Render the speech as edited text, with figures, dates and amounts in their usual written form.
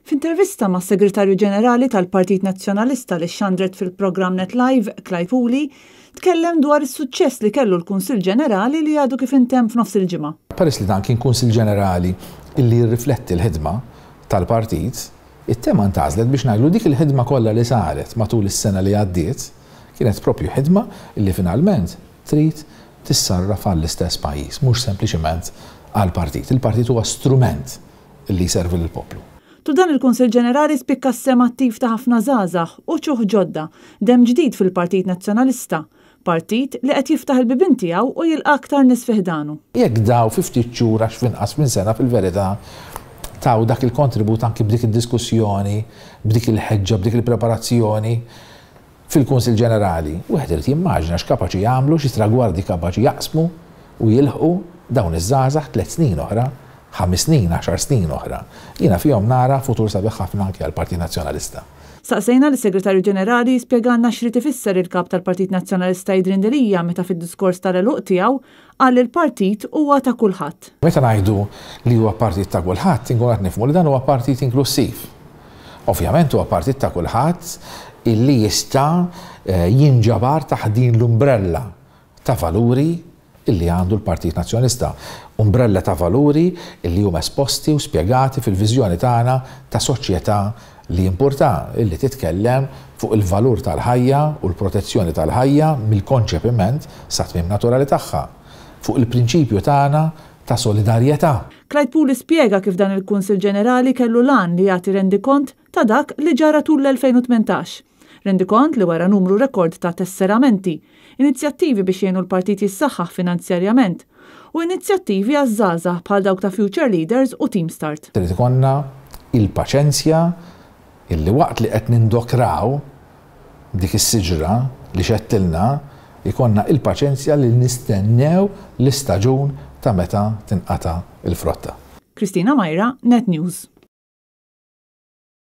F'intervista mas-Segretarju Ġenerali tal-Partit Nazzjonalista li xxandret fil-programm Net Live, Clive Hooley, tkellem dwar is-suċċess li kellu l-Kunsill Ġenerali li għadu kif intemm f'nofs il-ġimgħa. Peress li dan kien Kunsill Ġenerali li jirrifletti l-ħidma tal-Partit, it-tema ntgħażlet biex ngħidlu dik il-ħidma kollha li saret matul is-sena li għaddiet kienet proprju ħidma li finalment trid tissarraf għall-istess pajjiż, mhux sempliċement għall-partit. Il-partit huwa strument li jservi lill-poplu. Tul dan il-Kunsill Ġenerali spikka s-sehem attiv ta' ħafna żgħażagħ u uċuħ ġodda, demm ġdid fil-Partit Nazzjonalista, partit li qed jiftaħ il-bibien tiegħu u jilqa' aktar nies fi ħdanu. Jekk daw fi ftit xhur għax f'inqas minn sena fil-verità taw dak il-kontribut anki b'dik id-diskussjoni, b'dik il-ħeġġa, b'dik il-preparazzjoni fil-Kunsill Ġenerali, wieħed irid jimmaġina x'kapaċi jagħmlu, xi tragwardi kapaċi jaqsmu u jilħqu dawn iż-żgħażagħ tlett snin oħra, ħames snin, għaxar snin oħra. Jiena fihom nara futur sabiħ ħafna anki għall-Partit Nazzjonalista. Staqsejna lis-Segretarju Ġenerali jispjegalna x'ried ifisser il-Kap tal-Partit Nazzjonalista Adrian Delia meta fid-diskors tal-għeluq tiegħu qal li l-partit huwa ta' kulħadd. Meta ngħidu li huwa partit ta' kulħadd, inkunu qed nifhmu li dan huwa partit inklussiv. Ovvjament huwa partit ta' kulħadd illi jista' jinġabar taħt din l-umbrella ta' valuri illi għandu l-Partit Nazzjonalista. Umbrella ta' valuri illi huma esposti u spjegati fil-viżjoni tagħna ta' soċjetà li jimpurta, illi titkellem fuq il-valur tal-ħajja u l-protezzjoni tal-ħajja mill-konċepiment sat-tmiem naturali tagħha, fuq il-prinċipju tagħna ta' solidarjetà. Clyde Puli spjega kif dan il-Kunsill Ġenerali kellu l-għan li jagħti rendikont ta' dak li ġara tul l-2018. Rendikont li wera numru rekord ta' tesseramenti, inizjattivi biex jgħinu l-partit jissaħħaħ finanzjarjament, u inizjattivi għaż-żgħażagħ bħal dawk ta' Future Leaders u Team Start. Irid ikollna il-paċenzja illi waqt li qed nindokraw dik is-siġra li xettilna, ikollna il-paċenzja li nistennew l-istaġun ta' meta tinqata' l-frotta. Christina Majra, Net News.